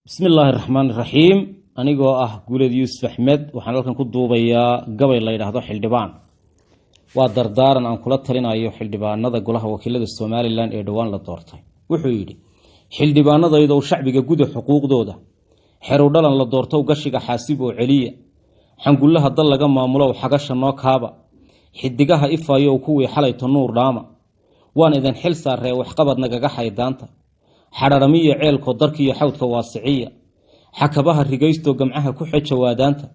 Bismi illaahi raxmaan iraxiim. Anigoo ah Guuleed Yuusuf Axmed, waxaan halkan ku duubayaa gabay la yidhaahdo "Xildhibaan". Waa dardaaran aan kula talinayo xildhibaanada Golaha Wakiilada Somalilan ee dhowaan la doortay. Wuxuu yidhi: xildhibaanadaydow, shacbiga guda xuquuqdooda, xerudhalan la doortow, gashiga xaasib oo celiya, xangullaha dal laga maamulow, xagasha noo kaaba, xidigaha ifayow, kuwii xalayto nuur dhaama, waan idin xil saaree waxqabad nagaga xaydaanta, xadharamiya ceelko, darkiiyo xawdka waasiciya, xakabaha rigaystoo, gamcaha ku xeja waadaanta,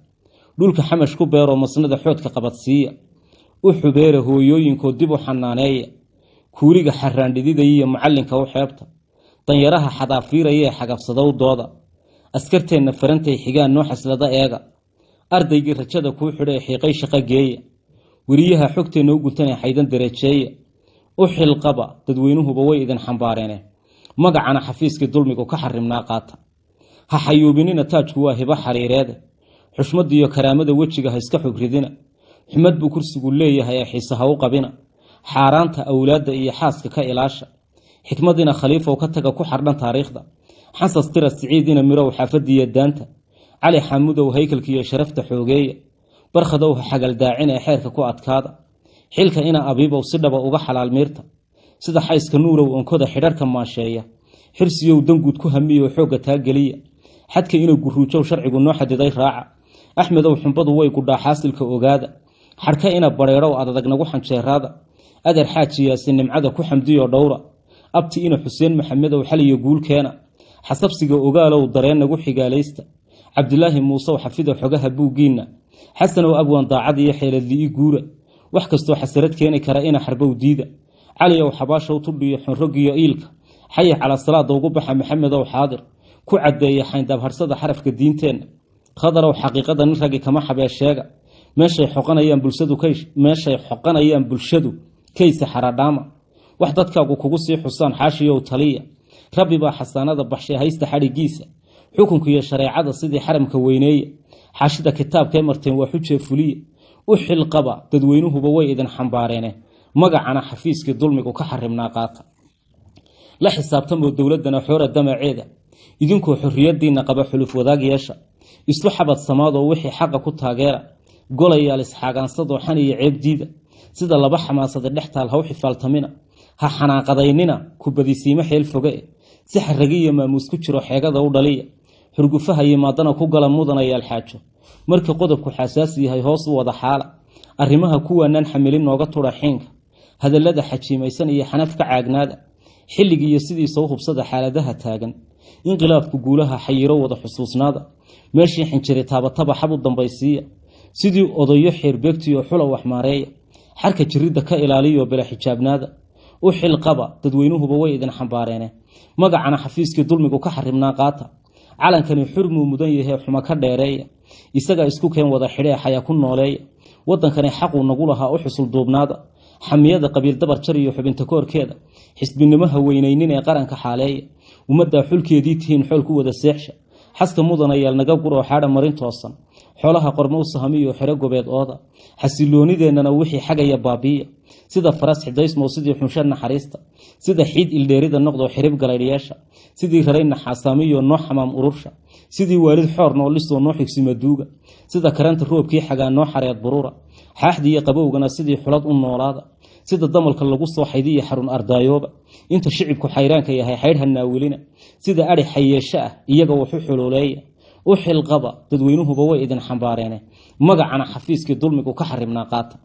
dhulka xamash ku beeroo, masnada xoodka qabadsiiya, u xubeera hooyooyinkoo, dib u xanaaneeya kuuliga xaraandhididaya iyo macallinka u xeebta, danyaraha xadaafiiraya ee xagafsadow dooda, askarteenna farantay xigaan noo xaslada eega, ardaygii rajada kuu xidha ee xiiqay shaqo geeya, weriyaha xogteenna u guntanee xaydan dareejeeya, u xilqaba dadweynuhuba way idin xambaareene, magacana xafiiskii dulmigu ka xarimnaa qaata. Ha xayuubinina taajku, waa hibo xariireede. Xushmadiiyo karaamada wejiga ha iska xogridina. Xumad buu kursigu leeyahay ee xiise ha u qabina. Xaaraanta awlaadda iyo xaaska ka ilaasha. Xikmadiina Khaliifow ka taga ku xardhan taariikhda. Xansas tira Siciidina Mirow xaafadiiyo daanta. Cali Xamudow, haykalkiiyo sharafta xoogeeya. Barkhadow, ha xagaldaacin ee xeerka ku adkaada. Xilka ina Abiibow si dhaba uga xalaal miirta. Sida xayska Nuurow onkoda xidharka maasheeya. Xirsiyow, danguud ku hamiyo, xoogga taageliya. Xadka ina Guruujow sharcigu noo xadiday raaca. Axmedow, xumbadu way gudhaa, xaasilka ogaada. Xadhka ina Badheedhow adadag nagu xanjeeraada. Adeer Xaaji Yaasin, nimcada ku xamdiyo dhowra. Abti ina Xuseen Maxamedow, xaliyo guulkeena. Xasabsiga ogaalow, dareen nagu xigaalaysta. Cabdilaahi Muusew, xafida xogaha buuggiinna. Xasanow Abwan, daacad iyo xeeladli'i guura. Wax kastoo xasarad keeni kara ina Xarbow diida. Caliyow, xabaashow tudhiyo xonrogiyo iilka. Xaya calaa salaada ugu baxa. Maxamedow, xaadir ku caddeeya xayndaabharsada xarafka diinteenna. Khadarow, xaqiiqada nin raggi kama xabeesheega. Meeshay xoqanayaan bulshadu, meeshay xoqanayaan bulshadu kayse xaradhaama. Wax dadkaagu kugu sii xusaan, xaashiyow taliya. Rabbi baa xasaanada baxshay, haysta xadhigiisa. Xukunka iyo shareecada sidii xaramka weyneeya. Xaashida kitaabkee marteen waa xujee fuliya. U xilqaba dadweynuhuba way idin xambaareene, magacana xafiiskii dulmigu ka xarimnaa qaata. La xisaabtamoo dowladdana xoora damaceeda. Idinkoo xorriyadiinna qaba, xuluf wadaag yeesha. Isu xabad samaadoo wixii xaqa ku taageera. Golayaal isxaagaansadoo xan iyo ceeb diida. Sida laba xamaasada dhex taal haw xifaaltamina. Ha xanaaqadaynina, kubadisiimo xeel foge. Si xaragiyo maamuus ku jiro xeegada u dhaliya. Xurgufaha yimaadana ku gala mudanayaal xaajo. Markii qodobku xasaasi yahay, hoos u wada xaala. Arrimaha kuwaanaan xamilin nooga tura xiinka. Hadallada xajiimaysan iyo xanaf ka caagnaada. Xilligiiyo sidiisa u hubsada xaaladaha taagan. Inqilaabku guulaha xayiro wada xusuusnaada. Meeshii xinjiri taabataba xab u dambaysiiya. Sidii odayo xeerbeegtiyo xula wax maareeya. Xarka jiridda ka ilaaliyo bela xijaabnaada. U xilqaba dadweynuhuba way idin xambaareene, magacana xafiiskii dulmigu ka xarimnaa qaata. Calankani xurmuu mudan yahay, xuma ka dheereeya. Isagaa isku keen wada xidhee, xaya ku nooleeya. Waddankani xaquu nagu lahaa u xusul duubnaada. Xamiyada qabiil dabar jar iyo xubinta koorkeeda. Xisbinimaha weynaynin ee qaranka xaaleeya. Ummaddaa xulkeedii tihiin, xool ku wada seexsha. Xaska mudanayaal naga guroo, xaadha marin toosan. Xoolaha qormow sahamiyo xero gobeed ooda. Xasiloonideennana wixii xagaya baabiiya. Sida faras xidaysmoo, sidii xunsha naxariista, sida xiid ildheerida noqdoo, xirib galaydhyeesha. Sidii raray naxaasaamiyo noo xamaam urursha. Sidii waalid xoor noolisoo noo xigsima duuga. Sida karanta roobkii xagaa noo xareed buruura. Xaaxdiiyo qabowgana sidii xulad u noolaada. Sida damalka lagu soo xaydiyo xarun ardaayooba. Inta shicibku xayraanka yahay, xaydh ha naawilina. Sida adhi xayeesho ah iyaga waxu xululeeya. U xilqaba dadweynuhuba way idin xambaareene, magacana xafiiskii dulmigu ka xarimnaa qaata.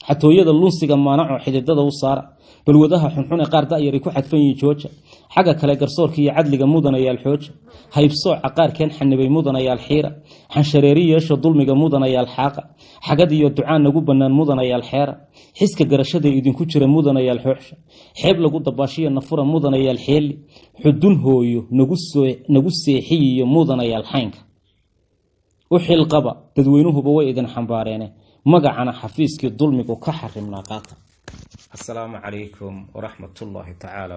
Xatooyada lunsiga maanaco, xididada u saara. Balwadaha xunxune qaar da'yari ku xadfan yihiin jooja. Xagga kale garsoorka iyo cadliga mudanayaal xooja. Haybsooca qaarkeen xanibay mudanayaal xiira. Xanshareeri yeesho dulmiga mudanayaal xaaqa. Xagad iyo ducaan nagu bannaan mudanayaal xeera. Xiska garashada idinku jira mudanayaal xooxsha. Xeeb lagu dabaashiyo nafura mudanayaal xeeli. Xudun hooyo nagu seexiyiyo mudanayaal xaynka. U xilqaba dadweynuhuba way idin xambaareene, magacana xafiiskii dulmigu ka xarimnaa qaata. Asalaamu calaykum waraxmatullaahi tacaala.